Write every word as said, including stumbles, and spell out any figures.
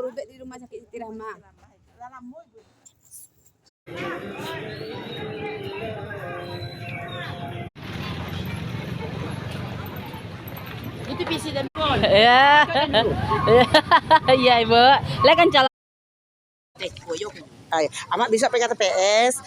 Ubek di rumah sakit Siti Rahma. Itu P C dan Pol. Ya. Ya, Ibu. Lah kan calon. Eh, koyok. Ay, Amak bisa pegang T P S.